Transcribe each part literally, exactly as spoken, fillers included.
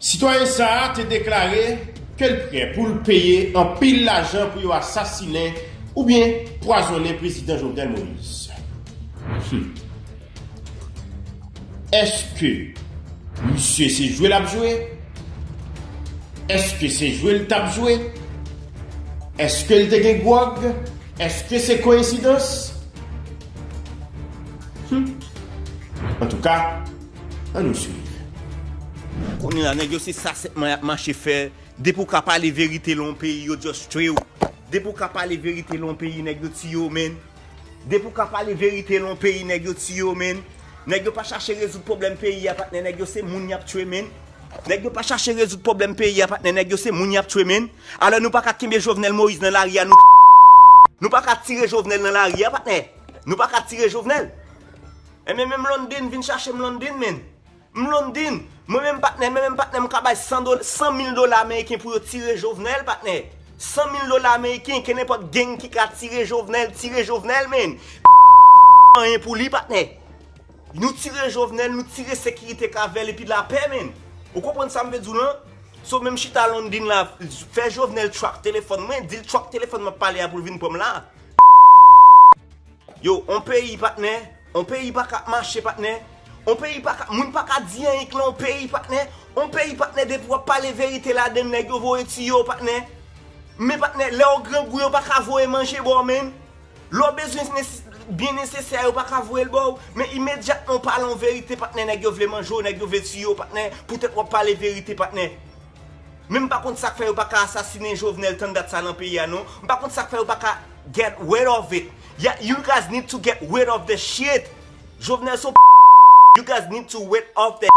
Sitwayen sa a te deklare ke l prè pou l peye anpil lajan pou yo asasinen oubyen pwazonnen Prezidan Jovenel Moïse. Hmm. Èske misye se jwe l ap jwe? Èske se jwe l t ap jwe? Èske l te gen gwòg? Èske se koyensidans? Hmm. Antouka, ann nou swiv. Kounye la, nèg yo se sa sèlman y ap mache fè. Depi w ka pale verite lan yon peyi, yo just tchwe w. Depi w ka pale verite lan yon peyi, nèg yo tiye w, menn. Depi w ka pale verite lan yon peyi, nèg yo tiye w, menn. Nèg yo pa chache rezoud pwoblèm peyi a, patnè, nèg yo se moun y ap tchwe, menn. Nèg yo pa chache rezoud pwoblèm peyi a, patnè, nèg yo se moun y ap tchwe, menn. Alò nou pa ka kenbe Jovenel Moïse nan lari a, nou, nou pa ka tire Jovenel nan lari a, patnè. Nou pa ka tire Jovenel. Enben menm London, vin chache m London, menn. M London. Mwen menm patnè, mwen menm patnè, m ka bay san dola, san mil dola ameriken pou yo tire Jovenel, patnè. San mil dola ameriken, kenenpòt gang ki ka tire Jovenel, tire Jovenel, menn. Anyen pou li, patnè. Nou tire Jovenel, nou tire sekirite k avè l epi lapè, menn. Ou konprann sa m vle di w lan? So menm chita London la, fè Jovenel track telefòn mwen, di l track telefòn m ap pale a pou l vin pran m la. Yo, on peyi, patnè. On peyi pa ka ap mache, patnè. On peyi pa ka, moun pa ka di anyen k lan on peyi, patnè. On peyi, patnè, depi w ap pale verite ladann, nèg yo voye tiye w, patnè. Men, patnè, lè w grangou, yo pa ka voye manje ba w, menn. Lè w bezwen nese-, byen nesesè, yo pa ka voye l ba w. Men imedyatman w pale on verite, patnè, nèg yo vle manje w, nèg yo vle tiye w, patnè, poutèt w ap pale verite, patnè. Men m pa konn sa k fè yo pa ka asasinen Jovenel tann dat sa nan peyi a non. M pa konn sa k fè yo pa ka get rid of it. Yeah, you guys need to get rid of the shit. Jovenel so you guys need to rid of the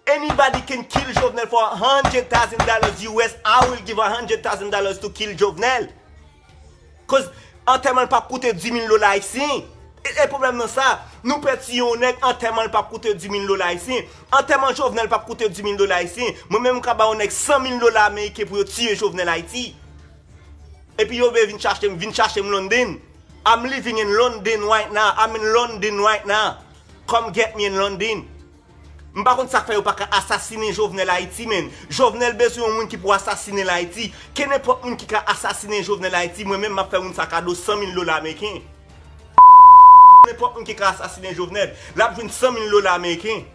Anybody can kill Jovenel for a hundred thousand dollars U S. I will give a hundred thousand dollars to kill Jovenel. Cause antèman l p ap koute dis mil dola ayisyen. E, e pwoblèm nan sa, nou pè tiye yon nèg, antèman l p ap koute dis mil dola ayisyen. Antèman Jovenel p ap koute dis mil dola ayisyen. Mwen menm m ka ba yon nèg san mil dola ameriken pou yo tiye Jovenel Ayiti. Epi yo vle vin chache m, vin chache m London. I'm living in London right now. I'm in London right now. Come get me in London. M pa konn sa k fè yo pa ka asasinen Jovenel Ayiti, menn. Jovenel bezwen yon moun ki pou asasinen l Ayiti. Kenenpòt moun ki ka asasinen Jovenel Ayiti, mwen menm m ap fè moun sa kado san mil dola ameriken. Kenenpòt moun ki ka asasinen Jovenel, l ap jwenn san mil dola ameriken.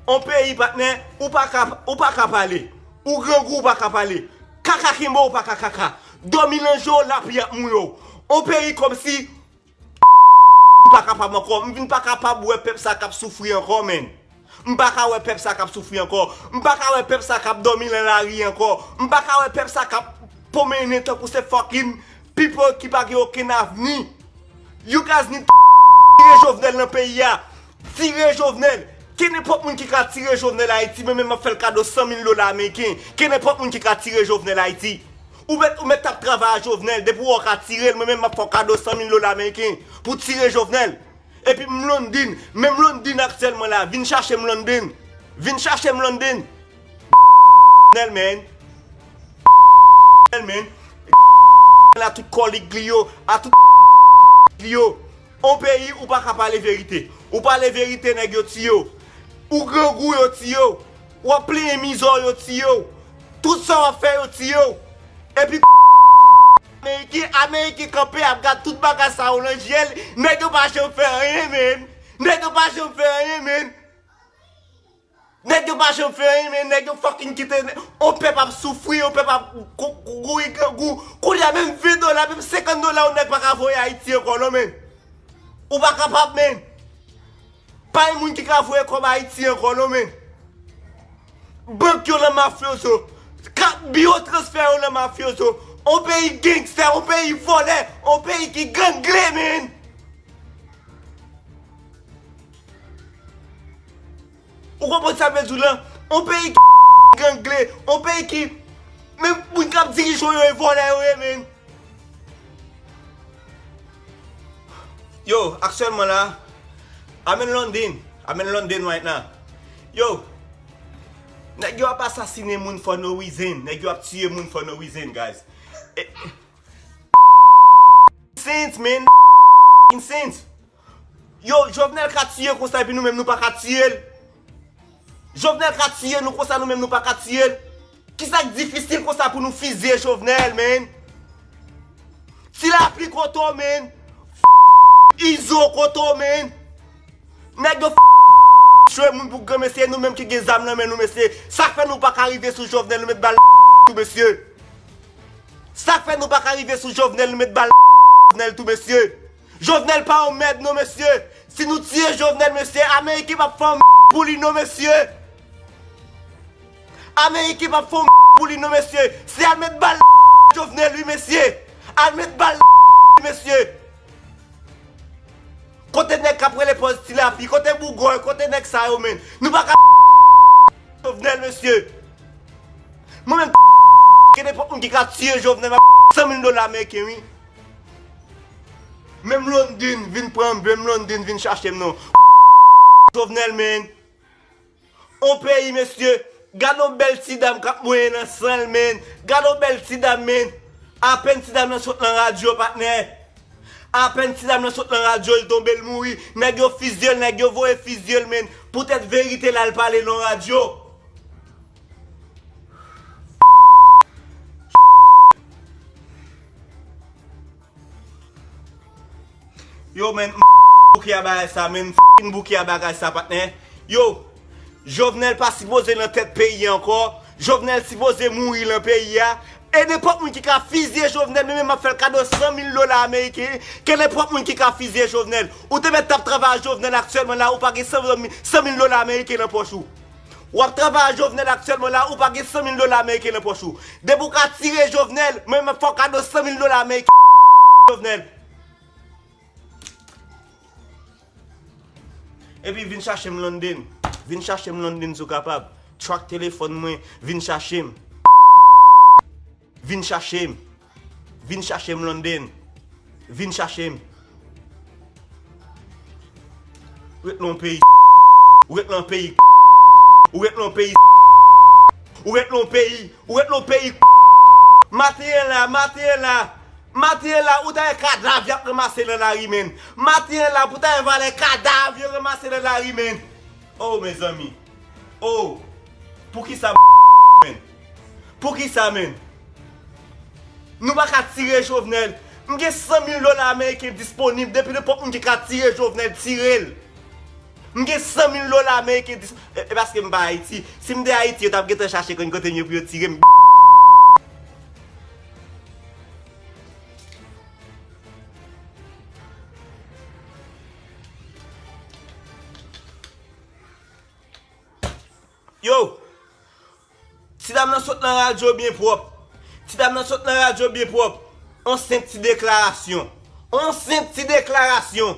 On peyi, patnè, ou pa ka, ou pa ka pale. Ou grangou, ou pa ka pale. Kaka kenbe w, ou pa ka kaka. Dòmi lan je w, lapli ap mouye w. On peyi kòmsi M pa kapab ankò. M vin pa kapab wè pèp sa k ap soufri ankò, menn. M pa ka wè pèp sa k ap soufri ankò. M pa ka wè pèp sa k ap dòmi nan lari ankò. M pa ka wè pèp sa k ap pwomennen tankou se fucking people ki pa gen okenn avni. You guys need to tire Jovenel nan peyi a. Tire Jovenel. Kenenpòt moun ki ka tire Jovenel Ayiti, mwen menm m ap fè l kado san mil dola ameriken. Kenenpòt moun ki ka tire Jovenel Ayiti. Ou mèt, ou mèt t ap travay a Jovenel. Depi w wè w ka tire l, mwen menm m ap fè w kado san mil dola ameriken pou tire Jovenel. Epi m London, menm London aktyèlman la, vin chache m London. Vin chache m London. Jovenel, man. Jovenel, man. La tout kòlig li yo, a tout li yo. On peyi ou pa ka pale verite. Ou pale verite, nèg yo tiye w. Ou grangou, yo tiye w. W ap plenyen mizè w, yo tiye w. Tout sa w ap fè, yo tiye w. Epi Ameriken, Ameriken kanpe ap gad tout bagay sa yo nan je l. Nèg yo pa janm fè anyen, menn. Nèg yo pa janm fè anyen, menn. Nèg yo pa janm fè anyen, menn. Nèg yo fucking kite on pèp ap soufri, on pèp ap kou-, kou-, kouri grangou. Kounye a, menm ven dola, menm senkant dola, yon nèg pa ka voye Ayiti ankò, non, menn. Ou pa kapab, menn. Pa gen moun ki ka voye kòb Ayiti ankò, non, menn. Bank yo nan mafyozo. Kat biwo transfè yo nan mafyozo. On peyi gangstè, on peyi vòlè, on peyi ki gangle, menn. Ou konprann sa m vle di w lan? On peyi ki gangle, on peyi ki, menm moun k ap dirije w yo, e vòlè yo ye, menn. Yo, aktyèlman la, I'm in London. I'm in London right now. Yo, nèg yo ap asasinen moun for no reason. Nèg yo ap tiye moun for no reason, guys. Eh, sense, man. Sense. Yo, Jovenel ka tiye konsa epi nou menm nou pa ka tiye l. Jovenel ka tiye nou konsa, nou menm nou pa ka tiye l. Kisa k difisil konsa pou nou fizye Jovenel, man? Ti Lapli kote w, man? Izo kote w, man? Nèg yo tchwe moun pou granmesi, nou menm ki gen zam nan men nou, mesye. Sa k fè nou pa ka rive sou Jovenel, nou met bal tou, mesye. Sa k fè nou pa ka rive sou Jovenel, nou met bal Jovenel tou, mesye. Jovenel pa yon mèd, non, mesye. Si nou tiye Jovenel, mesye, Ameriken p ap fè yon pou li, non, mesye. Ameriken p ap fè yon pou li, non, mesye. Se al met bal Jovenel, wi, mesye. Al met bal, mesye. Kote nèg k ap rele pòz Ti Lapli? Kote Bougòy? Kote nèg sa yo, menn? Nou pa ka Jovenel, mesye. Mwen menm, ke nenpòt moun ki ka tiye Jovenel, m ap san mil dola ameriken, wi. Menm London vin pran m, menm London vin chache m, non. Jovenel, menn. On peyi, mesye, gade on bèl ti dam k ap mouye nan san l, menn. Gade on bèl ti dam, menn. Apèn ti dam nan sot nan radyo, patnè. Apèn ti dam nan sot nan radyo, l tonbe, l mouri. Nèg yo fizye l, nèg yo voye fizye l, menn. Poutèt verite l al pale nan radyo. Yo, menn, m bouke a bagay sa, menn, m fin bouke a bagay sa, patnè. Yo, Jovenel pa sipoze nan tèt peyi a ankò. Jovenel sipoze mouri nan peyi a. E nenpòt moun ki ka fizye Jovenel, menm m ap fè l kado san mil dola ameriken. Ke nenpòt moun ki ka fizye Jovenel. Ou te mèt t ap travay ak Jovenel aktyèlman la, ou pa gen san mil, san mil dola ameriken nan pòch ou. W ap travay ak Jovenel aktyèlman la, ou pa gen san mil dola ameriken nan pòch ou. Depi w ka tire Jovenel, mwen menm fò w kado san mil dola ameriken Jovenel. Epi vin chache m London. Vin chache m London si w kapab. Track telefòn mwen, vin chache m. Vin chache m. Vin chache m London. Vin chache m. Ou ret nan yon peyi. Ou ret nan yon peyi. Ou ret nan yon peyi. Ou ret nan yon peyi. Ou ret nan yon peyi. Maten an la, maten an la. Maten an la, ou ta wè kadav y ap ranmase nan lari, menn. Maten an la, pou ta wè valè kadav yo ranmase nan lari, menn. Oh, mezanmi. Oh, poukisa, menn? Poukisa, menn? Nou pa ka tire Jovenel. M gen san mil dola ameriken disponib. Depi nenpòt moun ki ka tire Jovenel, tire l. M gen san mil dola ameriken disponib. E, e paske m pa Ayiti. Si m te Ayiti, yo t ap gentan chache konn kote m ye pou yo tire m. Yo! Ti dam nan sot nan radyo byen pwòp. Ti dam nan sot nan radyo byen pwòp. On senp ti deklarasyon. On senp ti deklarasyon.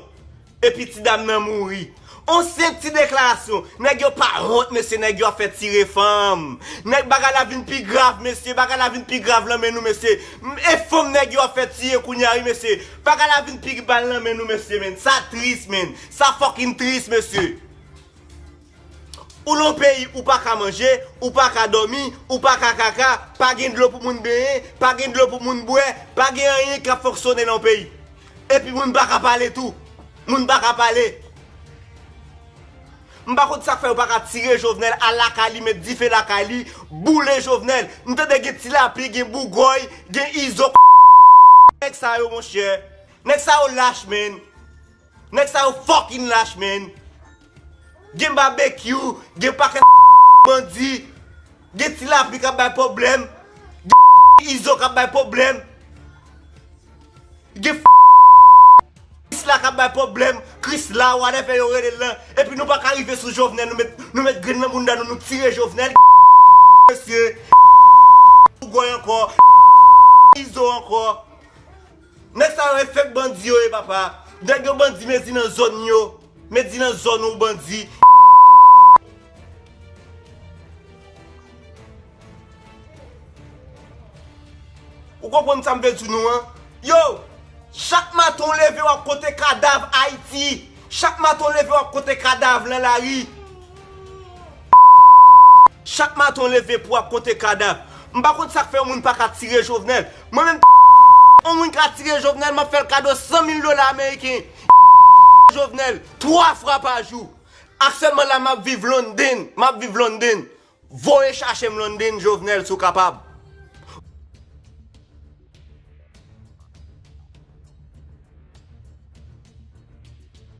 Epi ti dam nan mouri. On senp ti deklarasyon. Nèg yo pa wont, mesye, nèg yo ap fè tire fanm. Nèg bagay la vin pi grav, mesye, bagay la vin pi grav nan men nou, mesye. M, e fanm nèg yo ap fè tiye kounye a, wi, mesye. Bagay la vin pi mal nan men nou, mesye, menn. Sa tris, menn. Sa fucking tris, mesye. Ou nan peyi, ou pa ka manje, ou pa ka dòmi, ou pa ka kaka, pa gen dlo pou moun benyen, pa gen dlo pou moun bwè, pa gen anyen k ap fonksyone nan peyi. Epi moun pa ka pale tou. Moun pa ka pale. M pa konn sa k fè yo pa ka tire Jovenel, al lakay li, met dife lakay li, boule Jovenel. M tande gen Ti Lapli, gen Bougòy, gen Izo. Nèg sa yo, monchè. Nèg sa yo lach, menn. Nèg sa yo fucking lach, menn. Gen Babekyou, gen pakèt bandi, gen Ti Lapli k ap bay pwoblèm, gen Izo k ap bay pwoblèm, gen Krisla k ap bay pwoblèm, Krisla, whatever yo rele l lan. Epi nou pa ka rive sou Jovenel, nou met, nou met grenn nan bounda nou, nou tire Jovenel. Mesye, Bougòy ankò, Izo ankò. Nèg sa yo e fèk bandi yo ye, papa. Nèg yo bandi, mezi nan zòn yo. Mezi nan zòn ou bandi. Ou konprann sa m vle di nou an? Yo, chak maten w leve, w ap konte kadav Ayiti. Chak maten w leve, w ap konte kadav nan lari. Chak maten w leve pou w ap konte kadav. M pa konn sa k fè yon moun pa ka tire Jovenel. Mwen menm, yon moun ka tire Jovenel, m ap fè l kado san mil dola ameriken. Jovenel, twa fwa pa jou. Aktyèlman la, m ap viv London. M ap viv London. Voye chache m London, Jovenel, si w kapab.